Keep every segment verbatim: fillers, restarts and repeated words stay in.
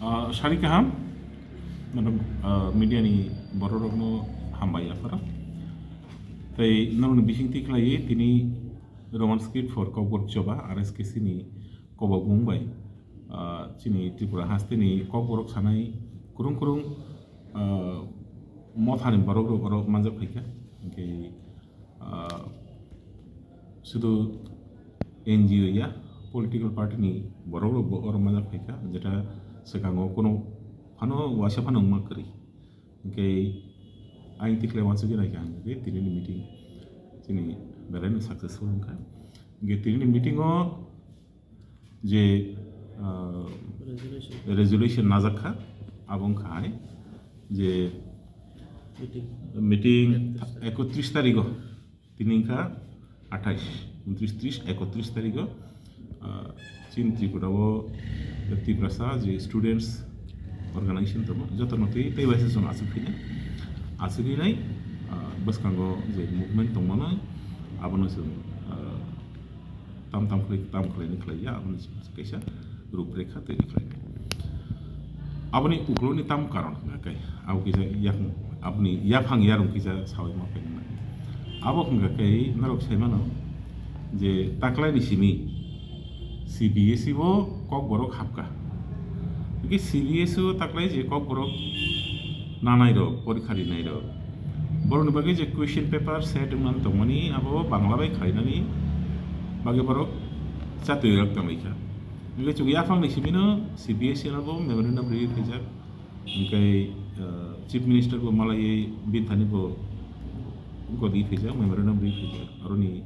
Ah, sari kaham, madam, ah, media ni bororokno hambai yapharo. Tei norokni bisingtwi khlaiwi tini Roman script for Kokborok choba R S K C ni kobok mung bai, ah, chini Tripura hasteni Kokborok sanai kwrwng kwrwng, ah, mothani borokrok oro manjak phaikha. Hwnkhe, ah, sudu N G O ya, political party ni borokrokbo oro manjak phaikha, jeta swkango kono phano waisa phano wngma kwrwi. Hwnkhe ayang tikhlai wansugwi naikha hwnkhe tinini meeting chini belai no successful wngkha. Hwnkhe tinini meeting o je, ah, Resolution. Resolution najak kha, abo wngkha hai je Meeting. Meeting ekotris tarik. Ekotris tarigo, tini wngkha athais, untris, tris, ekotris tarigo, ah, chini Tripura o Tiprasa je students organization tongo, jotono twi tei bai se chwng aswk phina, aswk hinai, ah, bwskango je movement tongmano, abono chwng, ah, tam tam khlai, tam khlaini khlaiya, aboni kaisa ruprekha twi khlai. Aboni ukloni tam karon hwnkha khe, abo kisa yak-, aboni yaphang yarung kisa sawi ma phaina. Abo hwnkha khe norok sai mano je taklaini simi C B S E bo Kokborok hapkha. Hwnkhe C B S E o taklai je Kokborok nanai rok, porikha rinai rok, borokni bagwi je question paper set wngmani tongmani, abo Bangla bai khlainani bagwi borok chatwi rok tonglaikha. Hwnkhe chwng yaphangni simino C B S E no bo memorandum riwi phaijak. Hwnkhe, uh, Chief Minister bo malaiwi bini thani bo godi phaijak, memorandum riwi phaijak. Aroni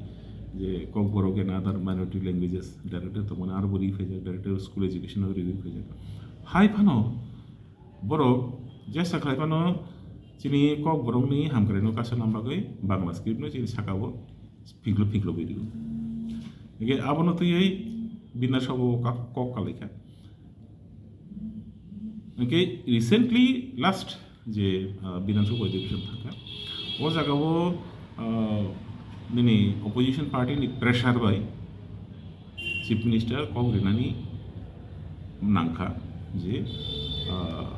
je Kokborok and other minority languages director tongmani aro bo riwi phaijak, director of school education o riwi phaijak. Hai phano borok jesa khlai phano chini Kokborokni hamkraino kasa nam bagwi Bangla script no chini saka o phiklo phiklo bai rw. Hwnkhe abono twiwi Bidhan Sabha o kok, kok kalaikha. Hwnkhe recently last je, ah, Bidhan Sabha Adhikeshon thangkha, o jagao, ah, nini opposition party ni pressure bai Chief Minister kok rinani nangkha je, ah,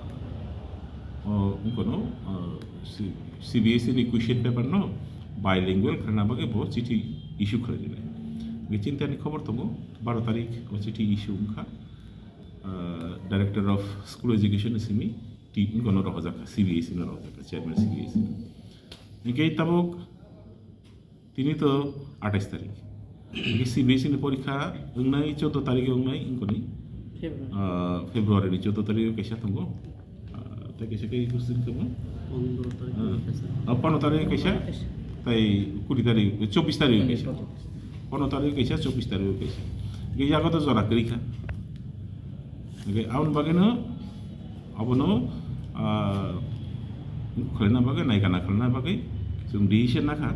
o, wngkha no, ah, C-, C B S E ni question paper no bilingual khlaina bagwi bo chithi issue khlai rinai. Hwnkhe chini tani khobor tongo, baro tarik o chithi issue wngkha, ah, Director of School Education ni simi ti-, wngkha no rohorjak kha, C B S E no rohorjak kha, Chairman C B S E. Hwnkhe tabuk tini to athais tarik. Hwnkhe C B S E ni porikha wngnai choudo tarik wngnai wngkoni, February. Ah, February ni choudo tarik kaisa tongo. Ah, tei kaisa khe Kusing kamo? Pondro tarik Ah, kaisa. Ah, pondro tarik kaisa. Pondro kaisa. Tei kuri tarik, chobbish tarik Pondro kaisa. Tarik. Pondro tarik kaisa, chobbish tarik kaisa. Hwnkhe yago to jora kwrwi kha. Hwnkhe aboni bagwino abono, ah, khlaina bagwi, naikana khlaina bagwi chwng decision nakha.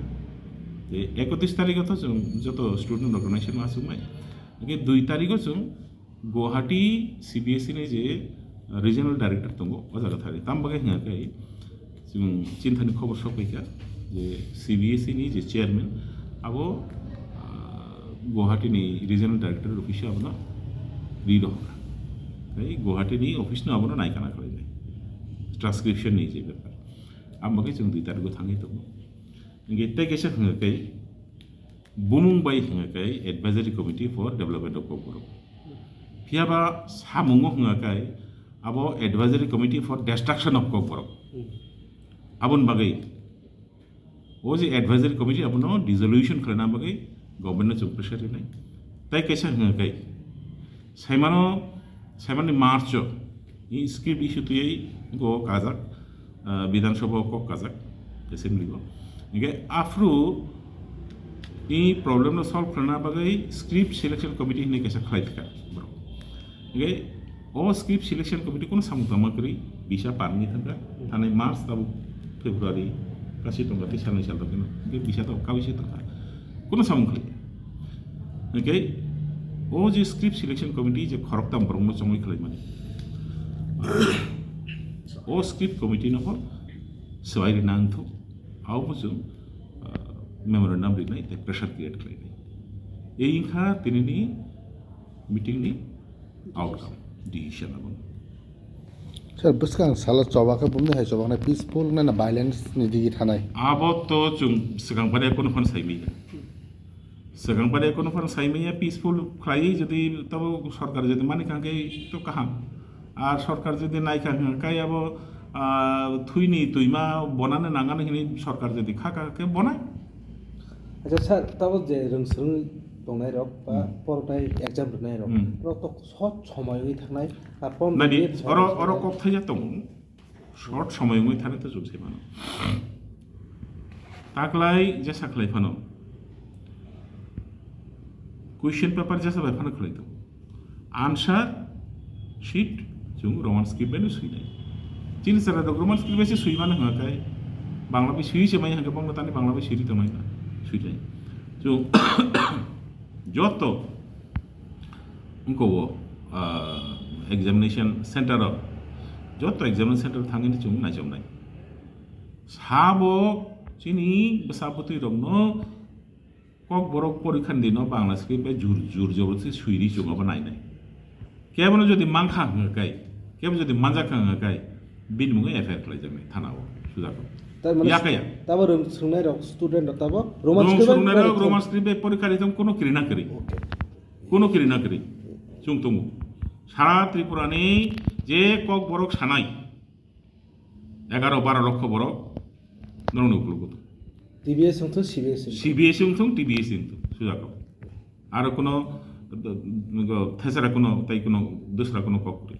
Tei ekotris tarikho to chwng joto student organization ma aswknai. Hwnkhe dui tarikho chwng Guwahati C B S E ni je regional director tongo, o jaga thari. Tam bagwi hwnkha khe chwng chini thani khobor sok paikha je C B S E ni je chairman abo, ah, Guwahati ni regional director office o abono ri rohorkha. Tei Guwahati ni office no abono naikana khlainai. Transcription ni je bepar. Amo khe chwng dui tarikgo thangwi tongo. Hwnkhe tei kaisa hwnkha khe bumung bai hwnkha khe Advisory Committee for Development of Kokborok. Phiya ba samungo hwnkha khe abo Advisory Committee for Destruction of Kokborok. Hmm. Aboni bagwi o je Advisory Committee abono dissolution khlaina bagwi government no chwng pressure rinai. Tai kaisa hwnkha khe saimano, saimani March o i script issue twiwi go kajak, ah, Bidhan Sabha o kok kajak, Assembly o. Hwnkhe aphuru i problem no solve khlaina bagwi script selection committee hinwi kaisa khlai thika borok. Hwnkhe o script selection committee kono samung tangma kwrwi, bisa parni thangkha, thani March tabuk February kasi tongkha tei salnwi sal tongkha, hwnkhe bisa tabuk kaui se tongkha, kono samung khwlai. Hwnkhe o je script selection committee je khoroktham borokno chongwi khwlaimani, o script committee no pho swbai rina wngthok, abo chwng, ah, memorandum rinai tei pressure create khlainai. Ei wngkha tinini meeting ni outcome, decision abo. Sir, bwskang salo choba khe bumni hai choba khe peaceful na, na violence ni digi thanai? Abo to chwng swkang bai kono phano sai manya. Swkang bai kono phano sai manya, peaceful khlai jodi tabo sorkar jodi mani kha khe to kaham. Ar sorkar jodi nai kha khe abo, ah, thwini twima bonani nangani hini sorkar jodi kha kha khe bonai. Acha sir, tabo je rwngswrwng tongnai rok ba Hmm. poroknai exam rwnai rok, Hmm. rok to short somoywi thangnai, ar pon Nadi, date oro, somoywi oro thangnai. Kok thaija tongo. Short somoywi thani to chwng sai mano. Taklai jesa khlai phano. Question paper jesa bai phano khlai tongo. Answer sheet chwng Roman script bai no swinai. Chini chwrai rok Roman script bai se swi mano hwnga kai. Bangla bai swi se mai hwnga bangla tani Bangla bai swi ri tongnai na. Swinai. Chwng joto wngkha o, ah, examination center o, joto examination center thangwi chwng naichomnai. Sabo chini bwsa bwtwi rokno kok borok porikha ni dino Bangla script bai jur, jur jobor se swiri chwng abo nainai. Kebono jodi mankha hwnga kai, kebo jodi manjakha hwnga kai, bini mungwi F I R khlaijaknai thana o, sujak o. Tar mane Yakaya. Tabo rwng swrwngnai rok, student rok tabo Roman Rwng script bai swrwngnai rok porikha. Roman script bai porikha ri tong kono kiri na kiri. Okay. Kono kiri na kiri. Chwng tongo. Sara Tripura ni je kok borok sanai, egaro baro lokho borok norokni ukologo tongo. T B S wngthung, C B S wngthung. C B S wngthung, T B S wngthung, sujak o. Aro kono, uh, thesra kono, tai kono, dusra kono kok kwrwi.